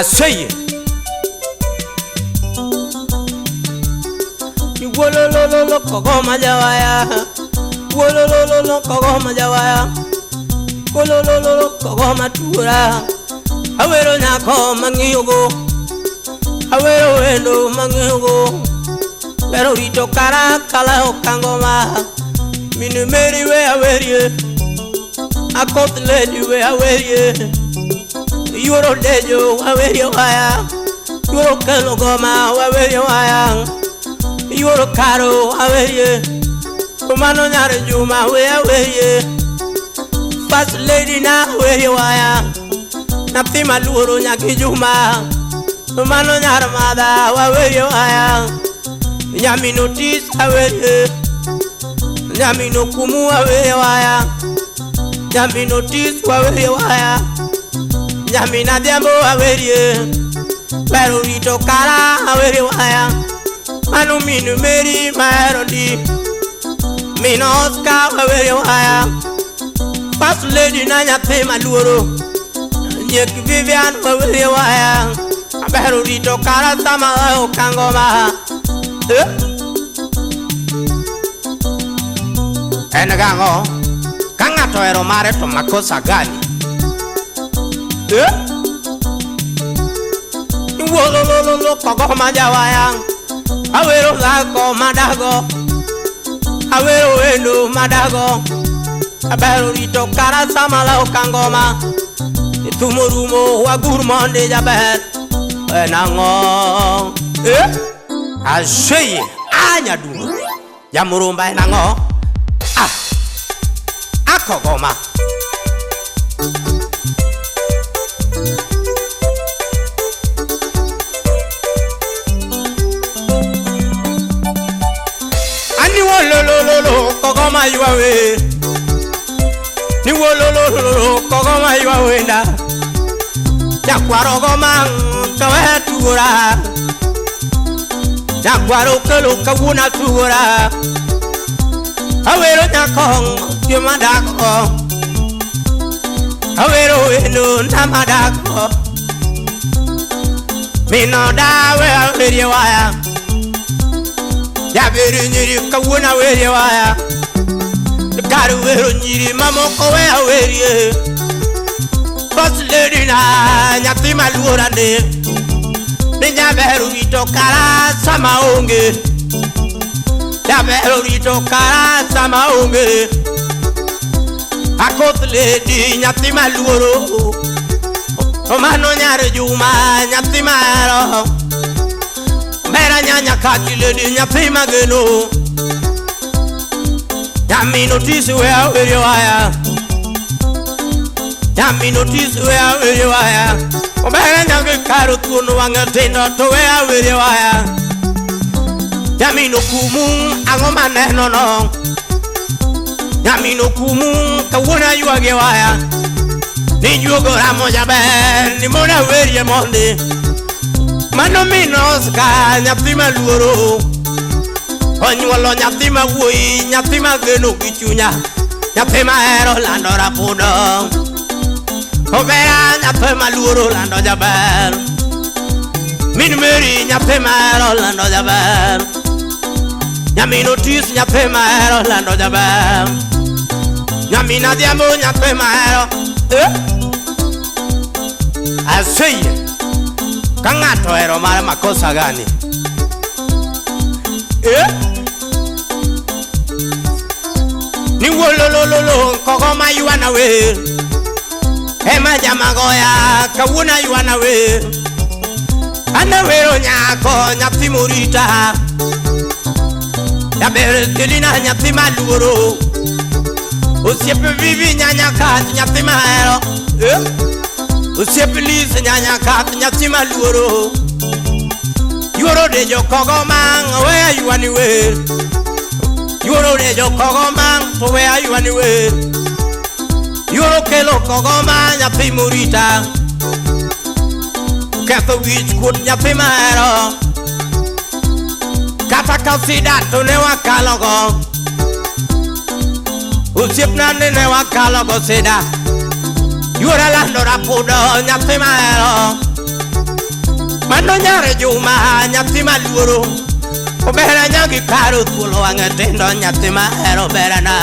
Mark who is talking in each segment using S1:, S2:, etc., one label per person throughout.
S1: Aseye. Wolololo kogoma jawaya. Wolololo kogoma jawaya. Wolololo kogoma tura. Awero nyako mang'iyogo. Awero wendo mang'iyogo. Pero rito kara kala okangoma. Minu meri we awerie. Akoth lady we awerie. Yoro dejo awerie waya. Yoro kelo goma awerie waya. Yoro karo awerie. Omano nyare juma we awerie. First lady na awerie waya. Nathi maluoro nyaki juma. Omano nyar madha awerie waya. Nyamino tis awerie. Nyamino kumu awerie waya. Nyamino tis awerie waya. Nyamina dhiambo awerie. Pero rito kara awerie waya. Manu minu meri maerodi. Mino Oscar awerie waya. First lady na nyathi maluoro. Nyek Vivian awerie waya. Pero rito kara sama okangoma. En gang'o? Ka ng'ato ohero mare to makosa gani? Wolololo kogoma jawaya. Awero dhako madago. Awero wendo madago. Abero rito kara sama lao kangoma. Thumo rumo wagur monde jaber. En ang'o? Aseye anyadundo. Jamurumba en ang'o? Ah, akogoma. Ani wolololo kogoma yuawe. Ni wolololo kogoma yuawe nda. Nyakwaro goma kawe tuora. Nyakwaro kelo kawuna tuora. Awero nyakong kimadako. Awero wendo namadako. Mino dawe awerie waya. Jaberu nyiri kawuna werie waya. Karu wero nyiri mamoko we awerie. First lady na nyathi maluora ne. Ni nyaberu rito kara sama onge. Nyaberu rito kara sama onge. Akoth lady nyathi maluoro. Omano nyar juma nyathi mahero. Mera nyanya kati lady nyathi mageno. Nyamino tisi we awerie waya. Nyamino tisi we awerie waya. Omera nyange karo thuon wang'e tindo to we awerie waya. Nyamino kumu ang'o maneno no. Nyamino kumu kawuono aywage waya. Ni juogo ramo jaber ni mondo awerie mondi. Mano min Oscar nyathi maluoro. Onyuolo nyathi ma wuoyi nyathi mageno gi chunya. Nyathi mahero lando rapudo. Obera nyathi maluoro lando jaber. Min Mary nyathi mahero lando jaber. Nyamin Otis nyathi mahero lando jaber. Nyamin Adhiambo nyathi mahero. Aseye. Ka ng'ato ohero mare makosa gani? Ni wolololo kogoma ywana wer. Ema jamagoya kawuono aywana wer. Anawero nyako nyathi morita. Jaber kelina nyathi maluoro. Osiepe Vivi nyanya kat nyathi mahero. Osiepe Liz nyanya kat nyathi maluoro. Yuoro dejo kogoma we aywani wer. Yuoro dejo kogoma to we aywani wer. Yuoro kelo kogoma nyathi morita. Ketho wich kuot nyathi mahero. Kata ka sida to ne wakalogo. Osiepna ne wakalogo sida. Yuoro lando rapudo nyathi mahero. Mano nyare Juma nyathi maluoro. Obera nyagi karo thuolo wang'e tindo nyathi mahero berana.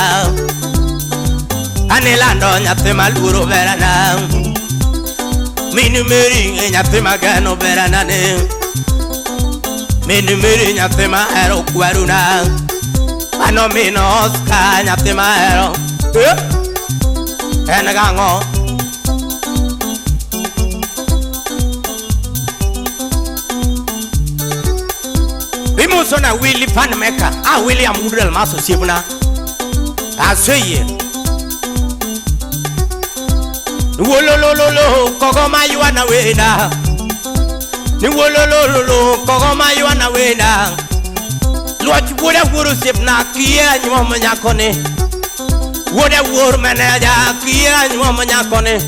S1: Anilando nyathi maluoro berana. Mini Mary nyathi mageno berana ne. Mini Mary nyathi mahero kwaruna. Mano mino Oscar nyathi mahero. En gang'o? Imuso na Willy Panmaker. Ah, William Woodrell Maso Sibuna. Aseye. Wololololo kogo mayuana wena. Ni wololololo kogo mayuana wena. Luoch wuoda wuoro osiepna kiye anyuomo nyakoni. Wuoda wuor meneja kiye anyuomo nyakoni.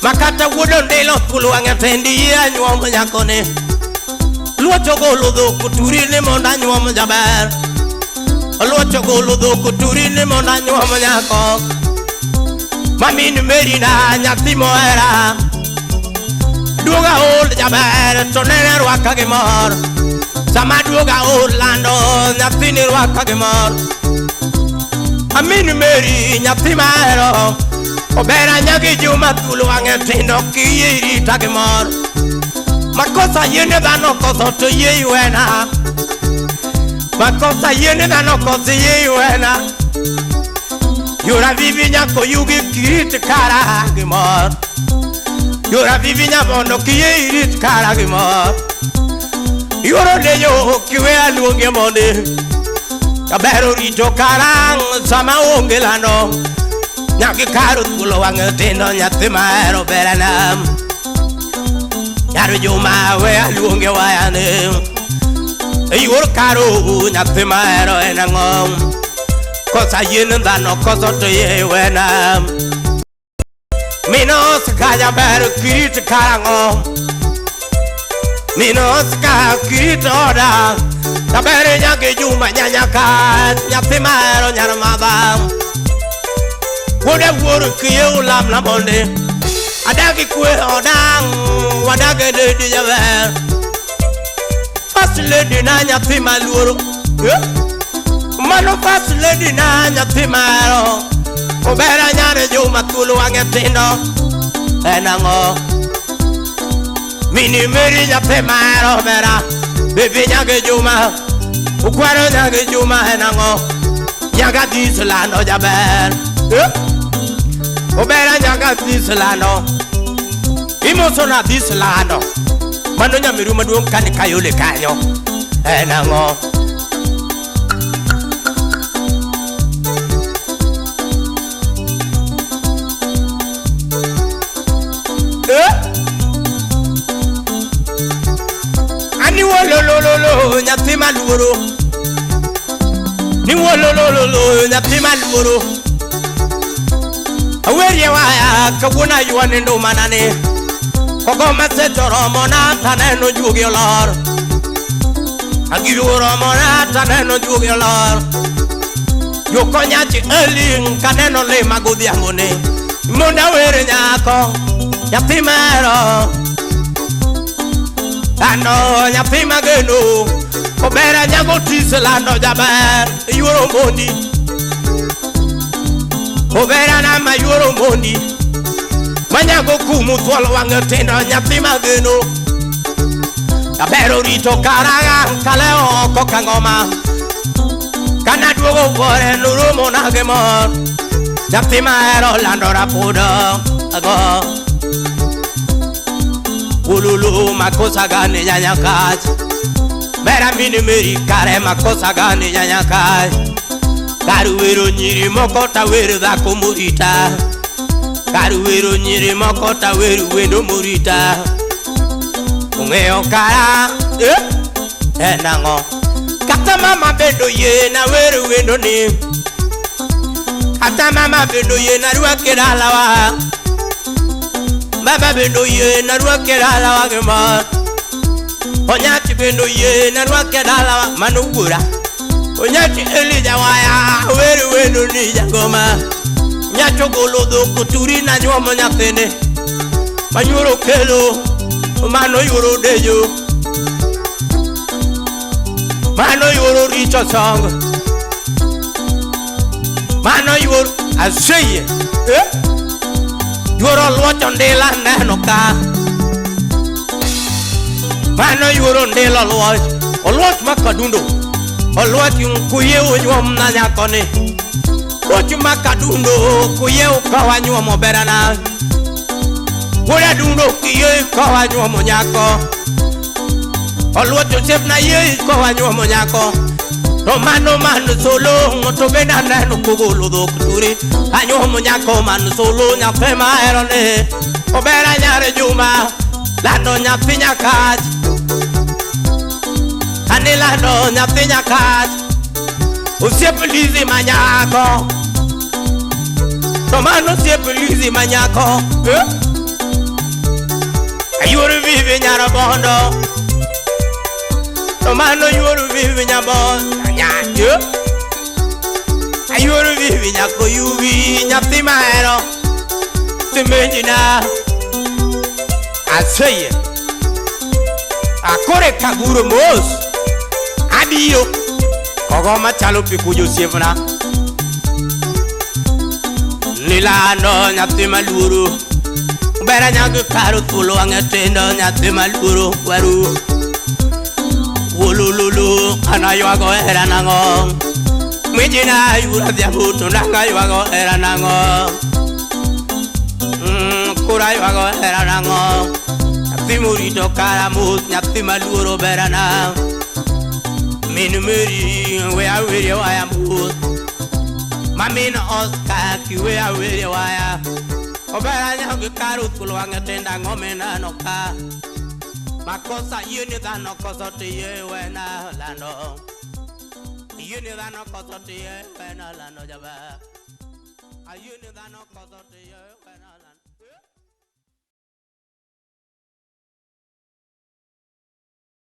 S1: Makata wuod Ondilo thuolo wang'e tendi yie anyuomo nyakoni. Luoch ogolo dhok turi ni mondo anyuom jaber. Luoch ogolo dhok turi ni mondo anyuom nyako. Mamin Mary na nyathi mohera. Duoga ol jaber to nene rwaka gi mor. Sama duoga ol lando nyathini rwaka gi mor. Amin Mary nyathi mahero. Obera nyagi Juma thuolo wang'e tindo kiyie irita gi mor. Makosa yiene dhano koso to yie iwena. Makosa yiene dhano koso yie iwena. Yora vivi nyako yugi kirit kara gi mor. Yora vivi nyabondo kiyie irit kara gi mor. Yoro deyo kiwe aluonge monde. Kabero rito karang sama onge lando. Nyaki karo thuolo wang'e tindo nyathi mahero berana. Nyar Juma we aluonge wayane. Yor karo nyathi mahero en ang'o? Kosa yien dhano koso to yie wena. Mino Oscar jaber kirit karang'o? Mino Oscar kirit oda. Jaber nyaki Juma nyanyaka nyathi mahero nyar madha. Wuoda wuoro kiye ulamna monde. Adagi kwe odang wadage lady jaber. First lady na nyathi maluoro. Mano first lady na nyathi mahero. Obera nyare Juma thuolo wang'e tindo. En ang'o? Mini Mary nyathi mahero bera. Baby nyage Juma. Ukwaro nyage Juma en ang'o? Nyaga dis lando jaber. Obera nyaga dis lando. Imoso na dis lando. Mano nyamiru maduong' kani kayole kanyo. En ang'o? Ani wololololo nyathi maluoro. Ni wololololo nyathi maluoro. Awerie waya kawuono aywane ndumanani. Kogo masecho romona taneno juogi olor. Agiro romona taneno juogi olor. Jokonyachi eling kaneno le magodhiambo ni. Mondo awere nyako nyathi mahero. Lando nyathi mageno. Obera nyago tise lando jaber yuoro mondi. Obera na mayuoro mondi. Manyago kumu thuolo wang'e tindo nyathi mageno. Jaber orito karaga kaleo oko ka ngoma. Kana duogo buore nuromo na gi mor. Nyathi mahero lando rapudo ago. Ululu makosa gani nyanyakach. Bera mini Mary kare makosa gani nyanyakach. Kar wero nyiri moko ta wero dhako morita. Kar wero nyiri moko ta wero wendo morita. Ong'eyo kara en ang'o? Kata mama bendo yie na wero wendo ni. Kata mama bendo yie na rwake dalawa. Baba bendo yie na rwake dalawa gi mor. Onyachi bendo yie na rwake dalawa mano wuora. Onyachi Elija waya wero wendo ni jangoma. Nyacho golo dhok turi na nyuomo nyathine. Manyuoro kelo mano yuoro dejo. Mano yuoro richo songo. Mano yuoro aseye. Eh? Yuoro luocho ndila neno ka. Mano yuoro ndila luoch. Oluoch makadundo. Oluoch kuye unyuom na nyakoni. Luoch makadundo kuye ukawa nyuomo berana. Wuoda dundo kiye ukawa nyuomo nyako. Oluoch osiepna yie ukawa nyuomo nyako. To mano mano solo to bende aneno kogolo dhok turi. Anyuomo nyako mano solo nyathi mahero ni. Obera nyar Juma lando nyathi Nyakach. Ani lando nyathi Nyakach. Osiep Lizzy manyako. To mano osiep Lizzy manyako. Eh? Ayuoro vivi nyar Bondo. To mano yuoro vivi nyabondo. Nyanyo. Ayuoro vivi nyako yuvi nyathi mahero. Simenjina. Aseye. Akore kaguro mos. Abiro. Kogo machalo pi kujo osiepna. Nilando nyathi maluoro. Bera nyago karo thuolo wang'e tindo nyathi maluoro waru. Wolololo ana ywago hera nang'o. Mwijina yura dhiambo to nanga ywago hera nang'o. Kura ywago hera nang'o. Nyathi morito kara mos nyathi maluoro berana. Min Mary we awerie waya mos. Mamin Oscar kiwe awerie waya. Obera nyago karo thuolo wang'e tindo ang'o mineno ka. Makosa yie ni dhano koso to yie wena lando. Yie ni dhano koso to yie wena lando jaber. Ayie ni dhano koso to yie wena lando.